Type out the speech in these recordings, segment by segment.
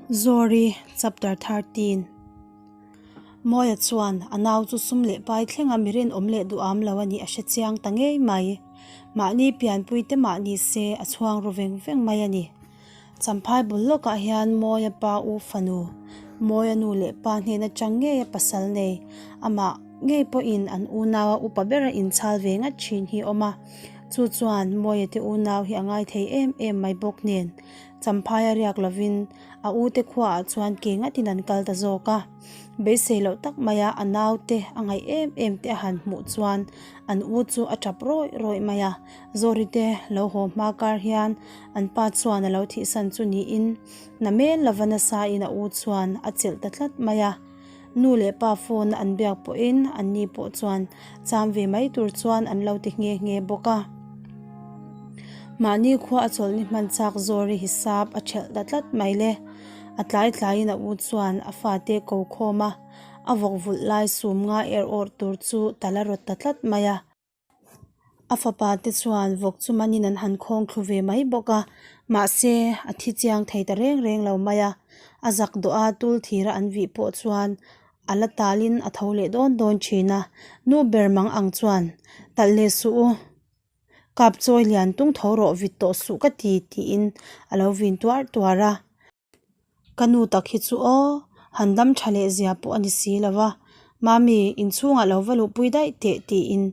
Zawri Chapter 13 Mawia chuan a nau chu sum leh pai thlenga mi rinawm leh duham lo a nih a hre chiang ta ngei mai. Mahni pianpui te mah ni se a chhuang ru veng veng mai a ni. Champhai bul lawkah hian Mawia pa u fanu, Mawia nu leh pa hnen atang ngeia pasal nei, amah ngei pawhin an unaua upa bera inchhal ve ngat thin hi a awm a. Chu chuan Mawia te unau hi a ngai thei em em mai bawk nen. Champhaia riak lovin a ute khuaah chuan ke ngatin an kal ta zawk a. Beisei loh tak maia a naute a ngaih em em te a han hmuh chuan an u chu a tap rawih rawih mai a. Zawrite lo haw hma kar hian an pa chuan a lo thihsan chu niin namen lova nasain a u chuan a chelh ta tlat mai a. Nu leh pa phone a an biak pawhin an ni pawh chuan cham ve mai tur chuan an lo ti nghe nghe bawk a. Mahni khua a chawlhni hman chak Zawri hisap a thelh ta tlat mai le. A tlai tlaiin a u chuan a fate ko khawm a, a vawk vulh lai sum nga er awrh tur chu tal a rawt ta tlat mai a. A fapa te chuan vawk chu manin an han khawng thlu ve mai bawk a, mahse a thi chiang thei ta reng reng lo mai a. A zak dawh a tul thira an vih pawh chuan a la talin a tho leh dawn dawn thin a. Nu ber mang ang chuan, Talh leh suh u, kap chawi lian tung tho rawh vit tawh suh ka ti tiin a lo vin tuar tuar a. Ka nu tak hi chu aw, han dam tha leh zia pawh a ni si lo va, Mami, inchhungah lo va luhpui daih teh tiin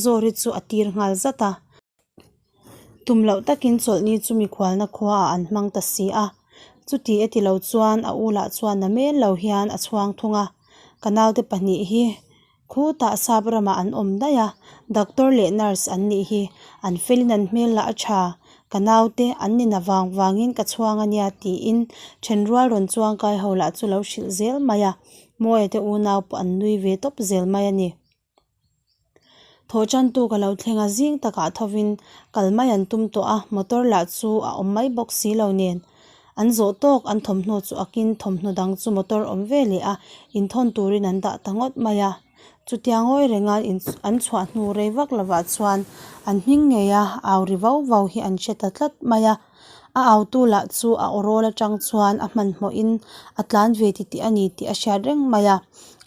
Zawri chu a tir nghal zat a. Tum loh takin chawlhni chu mikhualna khuaah an hmang ta si a, chuti e ti lo chuan a u lah chuan na mel lo hian a chhuang thung a, ka naute pahnih hi Khutah sap ramah an awm daih a, doctor leh nurse an nih hi, an felin an hmel lah a tha, ka naute an ni na vang vangin ka chhuang a nia tiin thenrual rawn chuang kai ho lah chu lo hrilh zel mai a, Mawia te unau pawh an nui ve tawp zel mai a ni. Thawhchantu ka lo thleng a, zing takah thovin kal mai an tum tawh a, motor lah chu a awm mai bawk si lo nen. An zawh tawk an thawmhnaw chu akin thawmhnaw dang chu motor awm ve leh a, inthawn turin an dah ta ngawt mai a. Chutia ngawi renga an chhuah hnu rei vak lovah chuan an hming ngeia au ri vau vau hi an hre ta tlat mai a. A autu lah chu a aw rawl atang chuan a hmanhmawhin a tlan ve titih a ni tih a hriat reng mai a.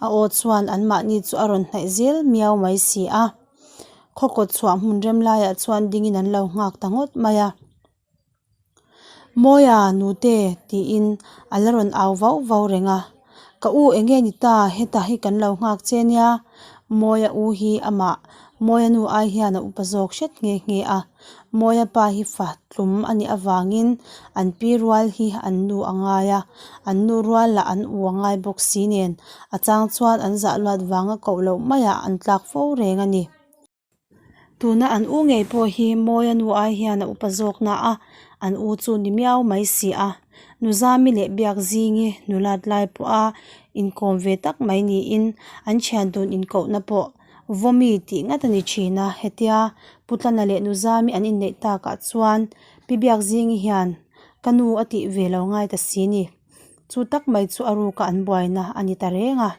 A aw chuan anmahni chu a rawn hnaih zel miau mai si a. Khaw kawt chhuah hmun rem laiah chuan dingin an lo nghak ta ngawt mai a. Mawia nute tiin a la rawn au vauh vauh reng a, Ka u eng nge ni ta heta hi kan lo nghak che nia, Mawia u hi amah Mawia nu ai hian a upa zawk hret nghe nghe a, Mawia pa hi fa tlum a nih avangin an pi rual hi an nu a ngai a, an nu rual lah an u a ngai bawk si nen a chang chuan an zah luat vanga koh loh maiah an tlak fo reng a ni. Tuna an u ngei pawh hi Mawia nu ai hian a upa zawk na a, an u chu ni miau mai si a. Nuzami leh Biakzingi nulat lai pawha inkawm ve tak mai niin an thian dun inkohna pawh Vawmi tih ngat a ni thin a. Hetia Putlana leh Nuzami an inneih takah chuan Pi Biakzingi hian ka nu a tih ve lo ngai ta si ni. Chu tak mai chu a ruka an buaina a ni ta reng a.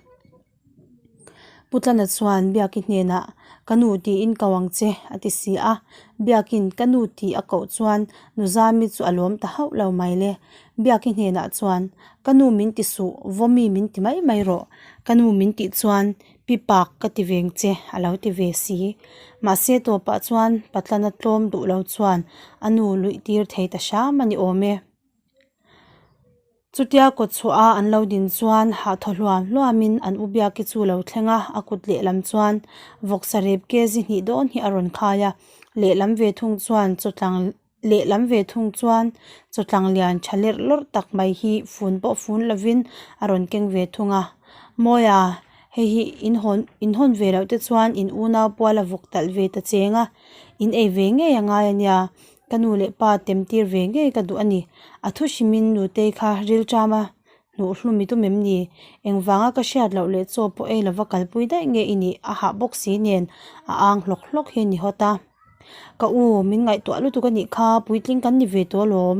Putlana chuan Biaki hnenah, Ka nu tiin ko ang che, a ti si a. Biakin ka nu tih a koh chuan Nuzami chu a lawm ta hauh lo mai le. Biaki hnenah chuan, Ka nu min ti suh, Vawmi min ti mai mai rawh. Ka nu min tih chuan Pi Pak ka ti veng che, a lo ti ve si. Mahse tawpah chuan Patlana tlawm duh lo chuan a nu luih tir thei ta hram a ni awm e. Chutia kawt chhuah a an lo din chuan hah thaw hluam hluam in an u Biaki chu lo thleng a, a kut lehlam chuan vawksa rep kg hnih dawn hi a rawn khai a, lehlam ve thung chuan chawtlang lehlam ve thung chuan chawtlang lian tha lerh lawrh tak mai hi fun pawh fun lovin a rawn keng ve thung a. Mawia, hei hi in hawn in hawn ve loh te chuan in unau pual a vawk talh ve ta cheng a, in ei ve ngei a ngai a nia. Ka nu leh pa tem tir ve ngei ka duh a ni. A thu hrimin nutei kha rilṭam a hnuh hlum i tum em ni? Engvanga ka hriat loh leh chaw pawh ei lova kalpui daih nge i nih? A hah bawk si nen a ang hlawk hlawk hi a ni hawt a. Ka u, min ngaihtuah lutuk a nih kha, puitling kan ni ve tawh alawm.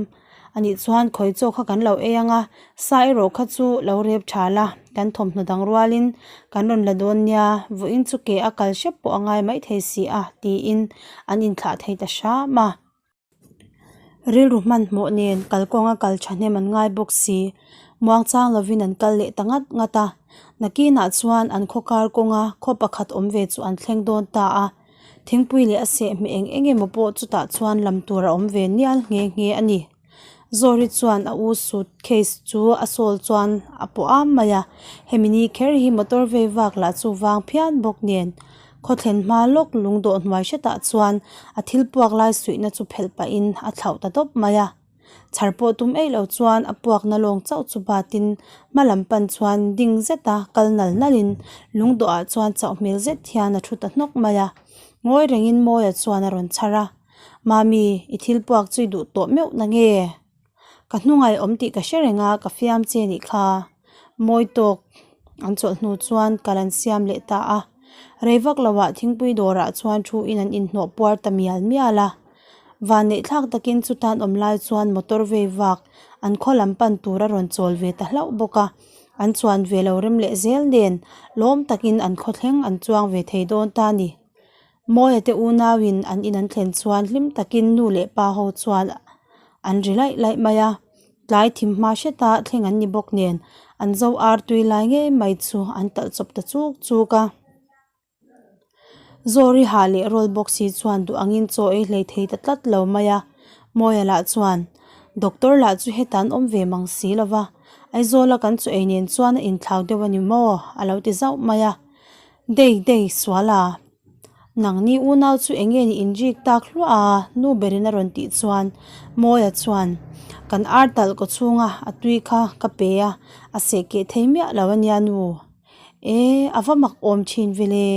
A nih chuan khawi chaw kha kan lo ei ang a, sa erawh kha chu lo rep tha la, kan thawmhnaw dang rualin kan rawn la dawn nia, vawiin chu ke a kal hrep pawh a ngai maithei si a, tiin an inthlah thei ta hram a. Rilru hmanhmawh nen kalkawnga kal thahnem an ngai bawk si. Muangchang lovin an kal leh ta ngat ngat a. Nakinah chuan an khaw kar kawnga khaw pakhat awm ve chu an thleng dawn ta a. Thingpui leh a sehhmeh eng eng emaw pawh chutah chuan lam tur a awm ve nial nghe nghe a ni. Zawri chuan a u suit case chu a sawl chuan a pawh am mai a, hemi ni kher hi motor vei vak lah chu vang phian bawk nen khaw thlen hma lawk lung dawh hnuai hretah chuan a thil puak lai suihna chu phelh pahin a thlauh ta dawp mai a. Chhar pawh tum eih lo chuan a puakna lawng chauh chu batin hma lam pan chuan ding zeta kal nal nalin lung dawhah chuan chauh hmel zet hian a thu ta hnawk mai a. Ngawi rengin Mawia chuan a rawn chhar a. Mami, i thil puak chu i duh tawh meuh na nge? Ka hnungai awm tih ka hre reng a, ka fiam che nih kha. Mawi tawk an chawlh hnu chuan kal an siam leh ta a. Rei vak loah thingpui dawrah chuan thu in an inhnawh puar ta mial mial a. Van neih thlak takin chutan awm lai chuan motor vei vak an khaw lam pan tur a rawn chawl ve ta hlauh bawk a. An chuan ve lo rem leh zel nen lawm takin an khaw thleng an chuang ve thei dawn ta a ni. Mawia te unauin an in an thlen chuan hlim takin nu leh pa ho chuan an ri laih laih mai a, tlai thim hma hreta thleng an ni bawk nen an zo ar tui lai ngei mai chu an talh chawp ta chuk chuk a. Zawri hah leh rawl bawk si chuan duh angin chaw ei hlei thei ta tlat lo mai a, Mawia lah chuan Doctor lah chu heta an awm ve mang si lo va, Aizawla kan chaw ei nen chuan a inthlau deuh a ni maw? a lo ti zauh mai a. Dei dei sual a, nangni unau chu eng nge ni inrik tak hluah a? Nu berin a rawn tih chuan Mawia chuan kan ar talh kaw chhunga a tui kha ka pe a, a seh keh thei miah lo a nia nu. E, a va mak awm thin vele.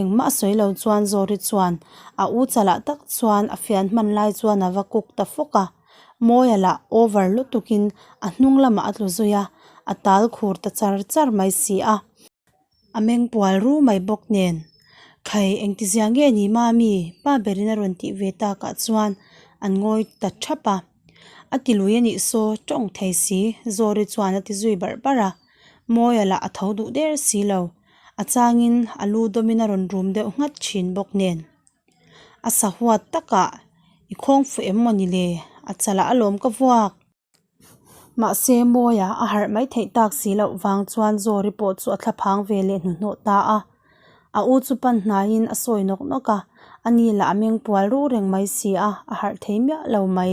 Engmah a sawi lo chuan Zawri chuan a u chalah tak chuan a fian hman lai chuan a va kuk ta fawk a, Mawia lah over lutukin a hnung lamah a tlu zui a, a tal khur ta char char mai si a. A meng pual ru mai bawk nen, Khai engtizia nge ni Mami? Pa berin a rawn tih ve takah chuan an ngawi ta thap a. A ti lui a nih saw tawng thei si, Zawri chuan a ti zui barh barh a. Mawia lah a tho duh der si lo. A changin a lu dawmin a rawn rum deuh nghat thin bawk nen. A sahuat takah i khawng fuh em maw ni le? A chalah alawm ka vuak. Mahse, Mawia a harh mai theih tak si loh vang chuan Zawri pawh chu a thlaphang ve leh hnuhnawh ta a. A u chu pan hnaiin a sawi nawk nawk a, ani lah a meng pual ru reng mai si a, a harh thei miah lo mai.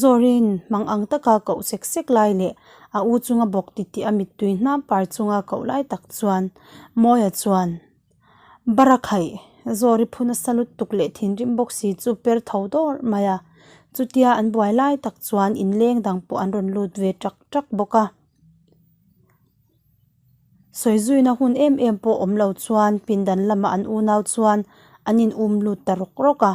Zawri'n hmang ang taka koh sek sek lai leh a u chunga bawk titih a mittui hnam par chunga koh lai tak chuan Mawia chuan, Barakhaih, Zawri phu nasa lutuk leh thinrim bawk si chu per tho dawr mai a, chutia an buai lai tak chuan inleng dang pawh an rawn lut ve ṭak ṭak bawk a. Sawi zuina hun em em pawh awm lo chuan pindan lamah an unau chuan an in um lut ta rawk rawk a.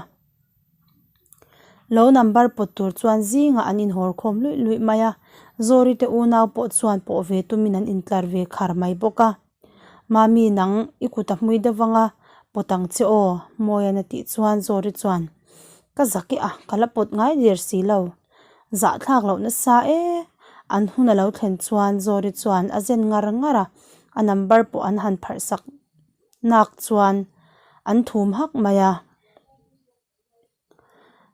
Lo number pawt tur chuan zingah an inhawr khawm luih luih mai a, Zawri te unau pawh chuan pawh ve tumin an intlar ve khar mai bawk a. Mami nang i kut a hmui deuh vang a, pawt ang che aw, Mawian a tih chuan Zawri chuan, Ka zak i a, ka la pawt ngai der si lo. Zahthlak loh nasa e. An hun a lo thlen chuan Zawri chuan a zen ngar ngar a, a number pawh an han pharh sak nak chuan an thum hak mai a.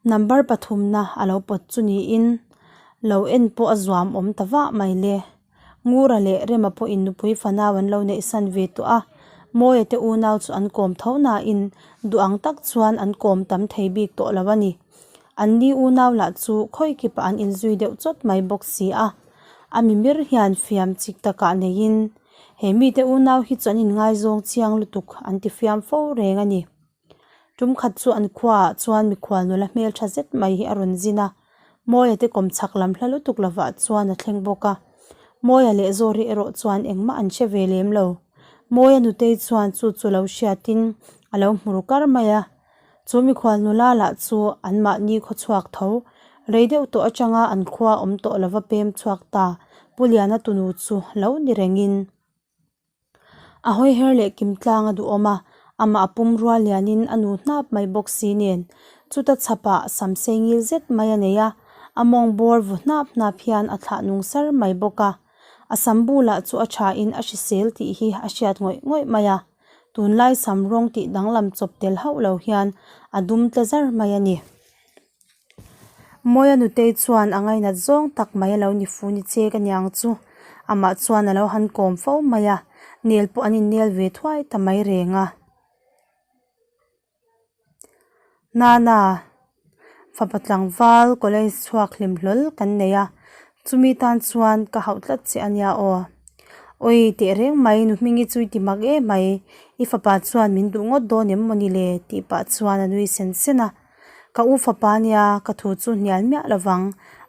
Number pathumna a lo pawt chu niin lo en pawh a zuam awm ta vah mai le. Ngura leh Rema pawhin nupui fanau an lo neih san ve tawh a, Mawia te unau chu an kawm tho nain duh ang tak chuan an kawm tam thei bik tawh lo a ni. An ni unau lah chu khawi kipah an inzui deuh chawt mai bawk si a, a mimir hian fiam chik takah neiin he mite unau hi chu an inngaizawng chiang lutuk an ti fiam fo reng a ni. Tum khat chu an khuaah chuan mikhual nula hmeltha zet mai hi a rawn zin a, Mawia te kawm chhak lam hla lutuk lovah chuan a thleng bawk a. Mawia leh Zawri erawh chuan engmah an hre ve lem lo. Mawia nutei chuan chu chu lo hriatin a lo hmu ru kar mai a. Chu mikhual nula lah chu anmahni khaw chhuak tho, rei deuh tawh atanga an khua awm tawh lova pem chhuak ta Pu Liana tunu chu lo ni rengin. A hawi her leh kim tlang a duhawm a, amah a pum rual lianin a nu hnap mai bawk si nen. Chuta chhapah sam sei ngil zet mai a nei a, a mawng bawr vu hnap hnap hian a thlah nung sar mai bawk a. A sam bulah chu a thain a hrisel tih hi a hriat ngawih ngawih mai a, tunlai sam rawng tih danglam chawp tel hauh lo hian a dum tle zar mai a ni. Mawia nutei chuan a ngainat zawng tak mai a lo ni fu ni che ka niang chu. Amah chuan a lo han kawm fo mai a, nel pawh an innel ve thuai ta mai reng a. Nana, fapa tlangval college chhuak hlim hlawl kan nei a, chumi tan chuan ka hauh tlat che a nia aw. Awi teh reng mai nu hmingi chu i ti mak em mai, i fapa chuan min duh ngawt dawn em mawni le tih pah chuan a nui sen sen a. Ka u fapa nia ka thu chu hnial miah lo vang,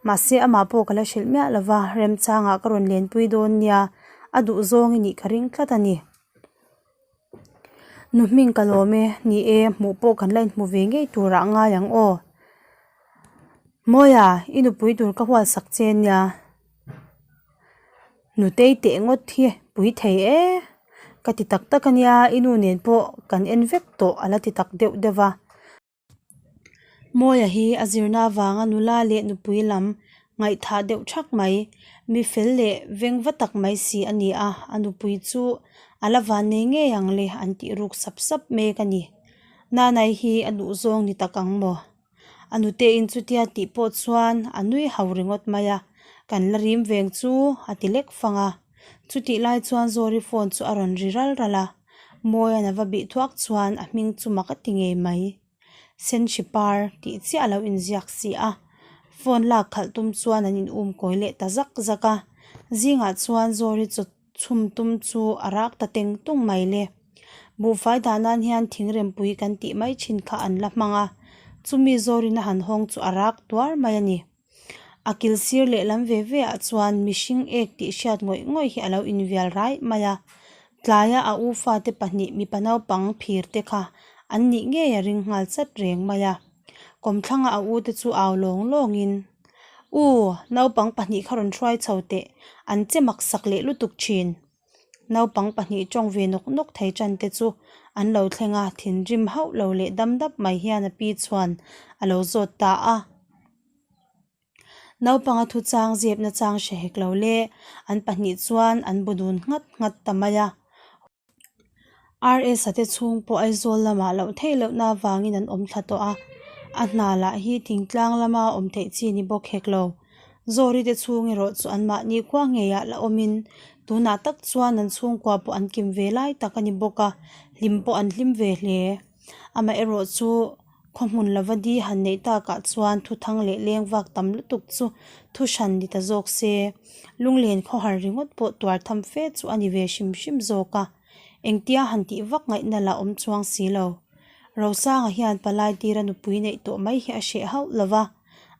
mahse amah pawh ka la hrilh miah lo va, remchangah ka rawn lenpui dawn nia, a duh zawng i nih ka ring tlat a ni. Nu hming ka lawm e, ni e, hmuh pawh kan la inhmu ve ngei turah ngai ang aw. Mawia, i nupui tur ka hual sak che nia. Nutei teh ngawt hi pui thei e, ka ti tak tak a nia, i nu nen pawh kan en vek tawh a la ti tak deuh deuh va. Mawia hi a zirna avanga nula leh nupui lam ngaihthah deuh thak mai, mi fel leh veng va tak mai si a ni a, a nupui chu a la van nei ngei ang le an tih ruk sap sap mek a ni. Nanai hi a duh zawng ni tak ang maw? A nutein chutia tih pawh chuan a nui hau ringawt mai a, kan la rim veng chu a ti lek fang a. Chutih lai chuan Zawri phone chu a rawn ri ral ral a, Mawia'n a va bih thuak chuan a hming chu mak a ti ngei mai. Senhri par tih chiah a lo inziak si a, phone lak khalh tum chuan an in um kawi leh ta zak zak a. Zingah chuan Zawri chaw chhum tum chu a rak ta teng tung mai le. Buhfai dah nan hian thingrempui kan tih mai thin kha an la hmang a, chumi Zawrin a han hawng chu a rak tuar mai a ni. A kil sir lehlam ve ve ah chuan mihring ek tih hriat ngawih ngawih hi a lo invial raih mai a, tlaia a u fate pahnih mipa naupang phir te kha an nih ngei a ring nghal chat reng mai a, kawmthlanga a u te chu au lawng lawngin, U, naupang pahnih kha rawn hruai chho teh, an che mak sak leh lutuk thin. Naupang pahnih tawng ve nawk nawk thei tan te chu an lo thleng a, thinrim hauh lo leh dam dap mai hian a pi chuan a lo zawt ta a. Naupanga thu chang zep na chang hre hek lo le, an pahnih chuan an bu dun nghat nghat ta mai a. RS-a te chhung pawh Aizawl lamah loh theih lohna avangin an awm thla tawh a, a hna lah hi thingtlang lama awm theih chi ni bawk hek lo. Zawri te chhung erawh chu anmahni khua ngeiah la awmin tunah tak chuan an chhungkua pawh an kim ve lai tak a ni bawk a, hlim pawh an hlim ve hle. Amaherawh chu Khaw hmun lova di han neih takah chuan thu thang leh leng vak tam lutuk chu thu hran ni ta zawk se, lunglen khawhar ringawt pawh tuar tham fe chu a ni ve hrim hrim zawk a, engtia han tih vak ngaihna lah awm chuang si lo. Rosanga hian palai tira nupui neih tawh mai hi a hreh hauh lo va,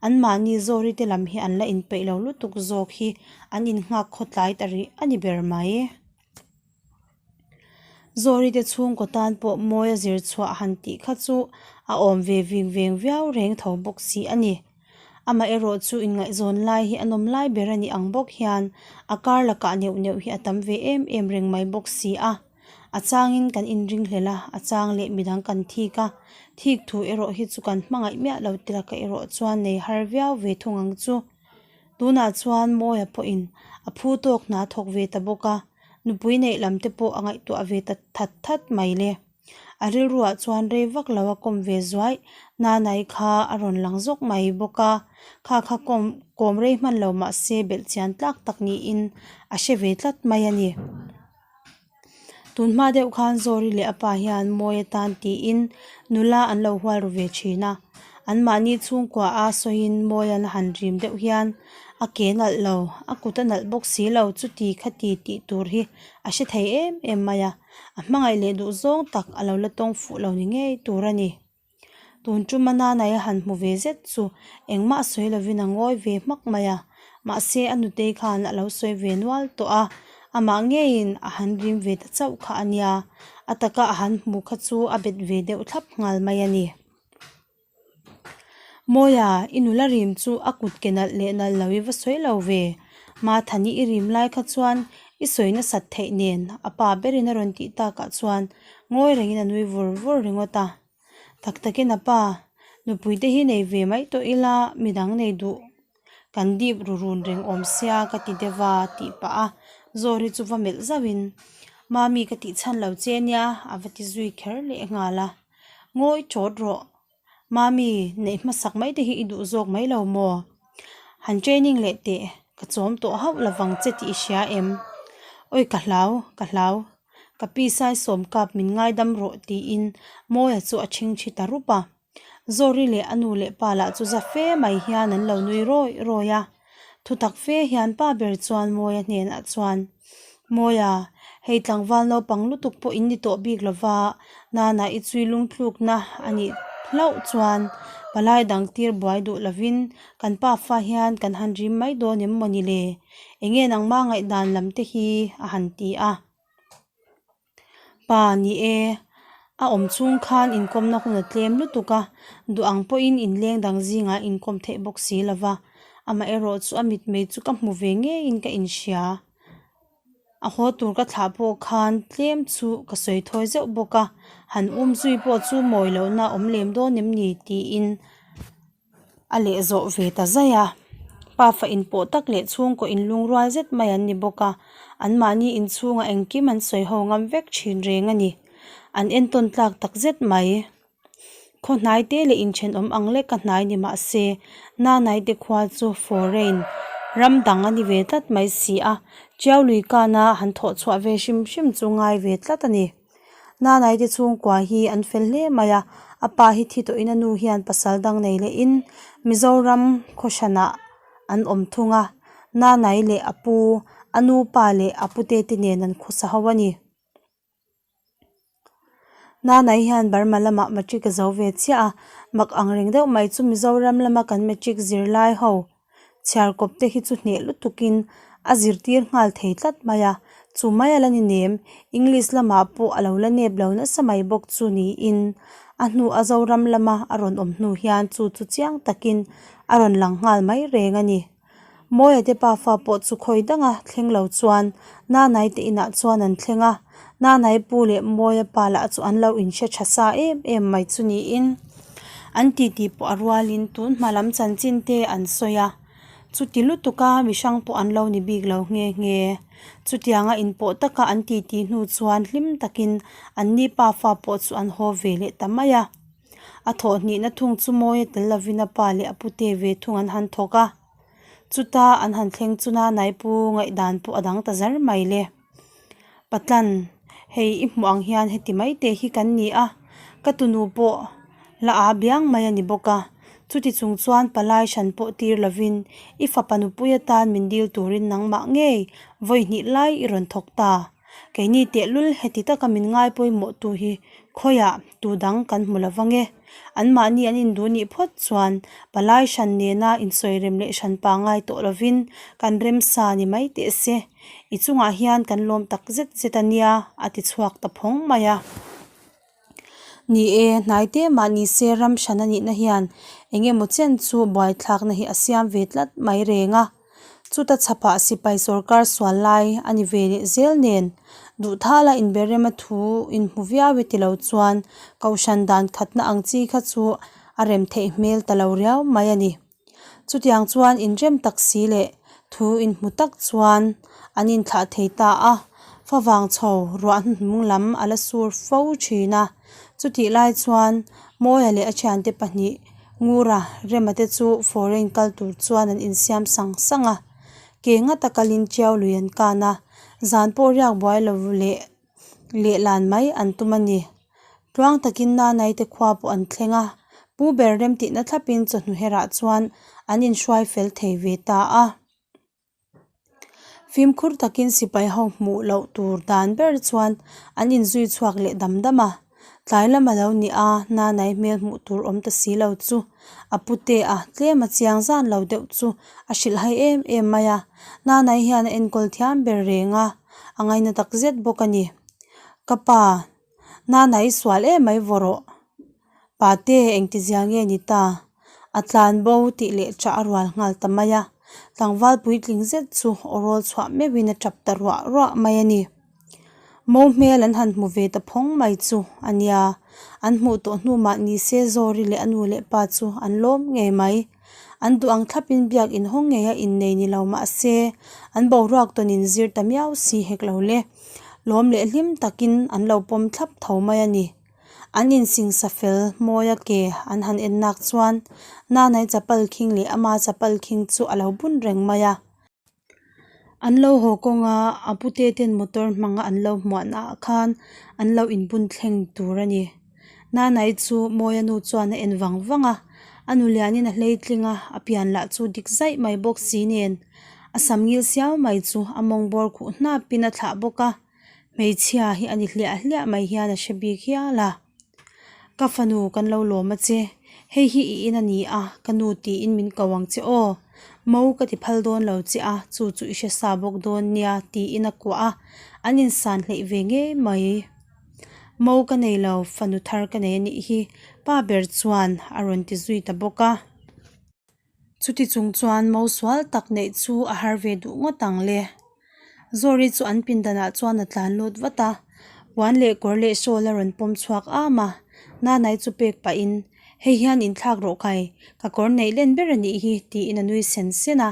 anmahni Zawri te lam hi an la inpeih lo lutuk zawk hi an innghak khawtlai ta rih a ni ber mai. Zawri te chhungkaw tan pawh mawi a zir chhuah han tih kha chu a awm ve ving veng viau reng tho bawk si a ni. Amaherawh chu inngaihzawn lai hi a nawm lai ber a nih ang bawk hian a kar lakah neuh neuh hi a tam ve em em reng mai bawk si a. A changin kan inringhlel a, a chang leh midang kan thik a, thik thu erawh hi chu kan hmangaih miah lo ti lakah erawh chuan nei har viau ve thung ang chu. Tunah chuan Mawia pawhin a phu tawk hna thawk ve ta bawk a, nupui neih lam te pawh a ngaihtuah ve ta that that mai le. A rilruah chuan rei vak lo a kawm ve zuaih, Nanai kha a rawn lang zawk mai bawk a, kha kha kawm kawm rei hman lo mah se belh chian tlak tak niin a hre ve tlat mai a ni. Tun hma deuh khan Zawri leh a pa hian mawi atan tiin nula an lo hual ru ve thin a, anmahni chhungkua a sawiin mawian a han rim deuh hian a ke nalh lo, a kut a nalh bawk si lo chuti khati tih tur hi a hre thei em em mai a, a hmangaih leh duh zawng tak a lo la tawng fuh lo ni ngei tur a ni. Tun tuma Nanai a han hmu ve zet chu engmah sawi lovin a ngawi ve hmak mai a, mahse a nutei khan a lo sawi ve nual tawh a, amah ngeiin a han rim ve ta chauh kha a nia, a taka a han hmu kha chu a bet ve deuh thlap nghal mai a ni. Mawia, i nula rim chu a kut ke nalh leh nalh lo i va sawi lo ve, Mathani i rim lai kha chuan i sawi nasat theih nen a pa berin a rawn tih takah chuan ngawi rengin a nui vur vur ringawt a. Tak takin a pa, nupui te hi nei ve mai tawh ila midang nei duh kan dip ru run reng awm sia ka ti deuh a tih pah a, Zawri chu va melh zauhin Mami ka tih chhan lo che nia a va ti zui kher leh nghal a, ngawi tawt rawh. Mami, neih hmasak mai te hi i duh zawk mai lo maw? Han training leh teh, ka chawm tawh hauh lovang che tih i hria em? Awi ka hlau, ka hlau. Ka pi Saisawm kap min ngaidam rawh tiin Mawia chu a chhingchhi ta rup a. Zawri leh a nu leh pa lah chu za fe mai hian an lo nui rawih rawih a. Thutak fe hian pa ber chuan Mawia hnenah chuan, Mawia, hei tlangval naupang lutuk pawh in ni tawh bik lova, Nana i chui lungtlukna a nih hlauh chuan palai dang tir buai duh lovin kan pa fa hian kan han rim mai dawn em maw ni le? Enge nangma ngaihdan lam te hi a han ti a. Pa ni e, a awm chhung khan inkawmna hun a tlem lutuk a, duh ang pawhin inleng dang zingah inkawm theih bawk si lo va, amaherawh chu a mitmei chu ka hmu ve ngeiin ka inhria. A haw tur ka thlah pawh khan tlem chu ka sawi thawi zeuh bawk a, han um zui pawh chu mawi lohna a awm lem dawn em ni tiin a leh zawh ve ta zaih a. Pafa inpawh tak leh chhungkaw inlungrual zet mai an ni bawk a, anmahni inchhungah engkim an sawi ho ngam vek thin reng a ni. An entawn tlak tak zet mai. Khaw hnai te leh inthenawm ang lek a hnai ni mah se, Nanai te khua chu foreign ram dang a ni ve tlat mai si a, Tiau lui kana han thawh chhuah ve hrim hrim chu ngai ve tlat a ni. Nanai te chhungkua hi an fel hle mai a, a pa hi thi tawhin a nu hian pasal dang nei lehin Mizoram khaw hranah an awm thung a, Nanai leh a pu, a nu pa leh a pute te nen an khawsa ho a ni. Nanai hian Burma lamah matric a zo ve chiah a, mak ang reng deuh mai chu Mizoram lama kan matric zirlai ho chhiar kawp te hi chu hneh lutukin a zirtir nghal thei tlat mai a, chu mai a la ni nem English lamah pawh a lo la nep lo nasa mai bawk chu niin a hnu a Zoram lama a rawn awm hnu hian chu chu chiang takin a rawn lang nghal mai reng a ni. Mawia te pafa pawh chu khawi danga thleng lo chuan Nanai te inah chuan an thleng a, Nanai pu leh Mawia pa lah chu an lo inhre tha sa em em mai chu niin an titi pawh a rualin tun hma lam chanchin te an sawi a, chuti lutuka mi hrang pawh an lo ni bik lo nghe nghe. Chutianga inpawh taka an titi hnu chuan hlim takin anni pafa pawh chu an haw ve leh ta mai a. A thawh hnihna thung chu mawi a tel lovin a pa leh a pute ve thung an han thawk a. Chuta an han thleng chu Nanai pu ngaihdan pawh a dang ta zar mai le. Patlan, hei i hmuh ang hian heti mai te hi kan ni a, ka tunu pawh la aa biang mai a ni bawk a. Chuti chung chuan palai hran pawh tir lovin i fapa nupui atan min dil turin nangmah ngei vawi hnih lai i rawn thawk ta. Keini tehlul heti taka min ngai pawimawhtu hi khawiah tu dang kan hmu lo vang e. Anmahni an induh nih phawt chuan palai hran nena insawi rem leh hran pangai tawh lovin kan remsa ni mai teh se. I chungah hian kan lawm tak zet zet a nia a ti chhuak ta phawng mai a. Ni e, hnai te mah ni se ram hran a nihna hian eng emaw chen chu buaithlakna hi a siam ve tlat mai reng a. Chuta chhapah sipai sawrkar sual lai a ni ve leh zel nen duhthala inberema thu inhmu viau e tilo chuan kohhran dan khatna ang chi kha chu a rem theih hmel ta lo riau mai a ni. Chutiang chuan inrem tak si leh thu inhmu tak chuan an inthlah thei ta a, favang chho ruah hnuhnung lam a la sur fo thin a. Chutih lai chuan Mawia leh a thiante pahnih Ngura Rema te chu foreign kal tur chuan an insiam sang sang a, ke ngata kalin Tiau lui an kan a, zan pawh riak buai lo leh lehlan mai an tum a ni. Tluang takin Nanai te khua pawh an thleng a, Pu ber remtihna thlapin chawhnu herah chuan an inhruai fel thei ve ta a. Fimkhur takin sipai ho hmuh loh tur dan ber chuan an inzui chhuak leh dam dam a. Tlai lam a lo ni a, Nanai hmel hmuh tur awm ta si lo chu a pute a, tlem a chiang zan lo deuh chu a hrilh hai em em mai a. Nanai hian a enkawl thiam ber reng a, a ngaina tak zet bawk a ni. Ka pa, Nanai sual em mai vaw rawh. Pate engtizia nge ni ta? A tlan bo tih leh chah a rual nghal ta mai a, tlangval puitling zet chu aw rawl chhuah meuhin a tap ta ruah ruah mai a ni. Mo hmel an han hmu ve ta phawng mai chu a nia, an hmuh tawh hnu mah ni se Zawri leh a nu leh pa chu an lawm ngei mai. An duh ang thlapin biak inhawng ngei a innei ni lo mah se an boruak tawn inzir ta miau si hek lo le. Lawm leh hlim takin an lo pawm thlap tho mai a ni. An insingsa fel Mawia ke an han en nak chuan Nanai chapal khing leh ama chapal khing chu a lo bun reng mai a. An lo haw kawnga a pute ten motor hmanga an lo hmuahna ah khan an lo inbun thleng tur a ni. Nanai chu Mawia nu chuan a en vang vang a, a nu lianin a hleitling a, a pian lah chu dik zaih mai bawk si nen a sam ngil siau mai chu a mawng bawr khuh hnapin a thlah bawk a, hmeichhia hi a ni hliah hliah mai hian a hre bik hial a. Ka fanu kan lo lawm a che, hei hi i in a ni a, ka nu tiin min ko ang che aw. Mo ka ti phal dawn lo che a, chu chu i hre sa bawk dawn nia tiin a kuah a, an insan hleih ve ngei mai. Mo ka nei lo, fanu thar ka nei a nih hi, pa ber chuan a rawn ti zui ta bawk a. Chuti chung chuan mo sual tak neih chu a har ve duh ngawt ang le. Zawri chu an pindanah chuan a tlan lut vat a, puan leh kawr leh shawl a rawn pawm chhuak am a, Nanai chu pek pahin, Hei hian inthlak rawh kai, ka kawr neih len ber a nih hi, tiin a nui sen sen a.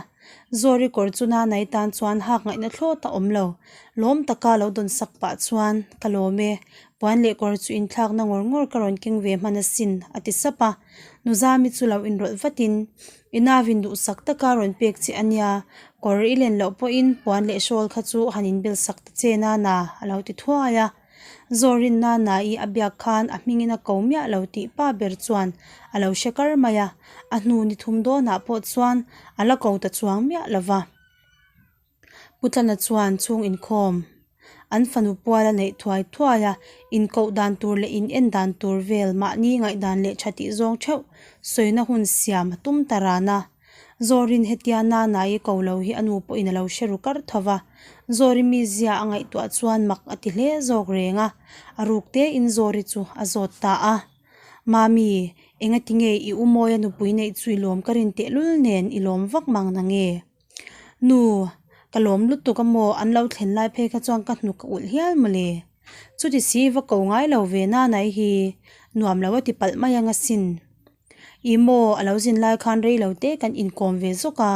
Zawri kawr chu Nanai tan chuan hak ngaihna thlawt a awm lo. Lawm taka lo dawn sak pah chuan, Ka lawm e, puan leh kawr chu inthlakna ngawr ngawr ka rawn keng ve hman asin, a ti sap a. Nuzami chu lo inrawlh vatin, I navin duhsak taka rawn pek che a nia, kawr i len loh pawhin puan leh shawl kha chu han inbel sak ta che Nana, a lo ti thuai a. Zawrin Nana-i a biak khan a hmingin a ko miah lo tih pa ber chuan a lo hre kar mai a, a hnu ni thum dawnah pawh chuan a la ko ta chuang miah lo va. Putlana chuan chhung inkhawm an fanu pual a neih thuai thuai a, inkoh dan tur leh in en dan tur vel mahni ngaihdan leh tha tih zawng theuh sawina hun siam a tum ta ran a. Zawrin hetia Nana-i ko lo hi a nu pawhin a lo hre ru kar tho va, Zawri mizia a ngaihtuah chuan mak a ti hle zawk reng a, a ruk tein Zawri chu a zawt ta a. Mami, engati nge i u Mawia nupui neih chu i lawm ka rin tehlul nen i lawm vak mang na nge? Nu, ka lawm lutuk a maw, an lo thlen lai phei kha chuan ka hnuk a ulh hial mawle. Chuti si va ko ngai lo ve Nanai hi, nuam lo a ti palh mai ang asin. I maw, a lo zin lai khan rei lo te kan inkawm ve zawk a,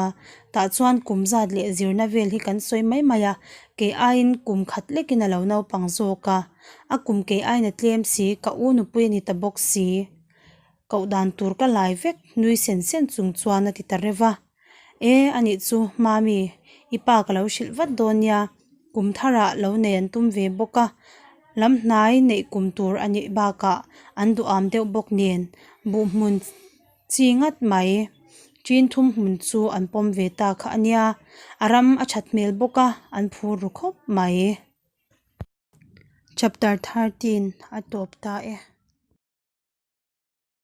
tah chuan kum zat leh zirna vel hi kan sawi mai mai a, kei aiin kum khat lekin a lo naupang zawk a, a kum kei aiin a tlem si, ka u nupui a ni ta bawk si. Koh dan tur ka lai vek, nui sen sen chung chuan a ti ta reuh a. E, anih chu, Mami, i pa ka lo hrilh vat dawn nia, kum tharah lo nei an tum ve bawk a, lam hnai neih kum tur a nih bakah an duham deuh bawk nen buh hmun chi ngat mai, ṭin thum hmun chu an pawm ve ta kha a nia, a ram a ṭhat hmel bawk a, an phur ru khawp mai. Chapter 13 a tawp ta e.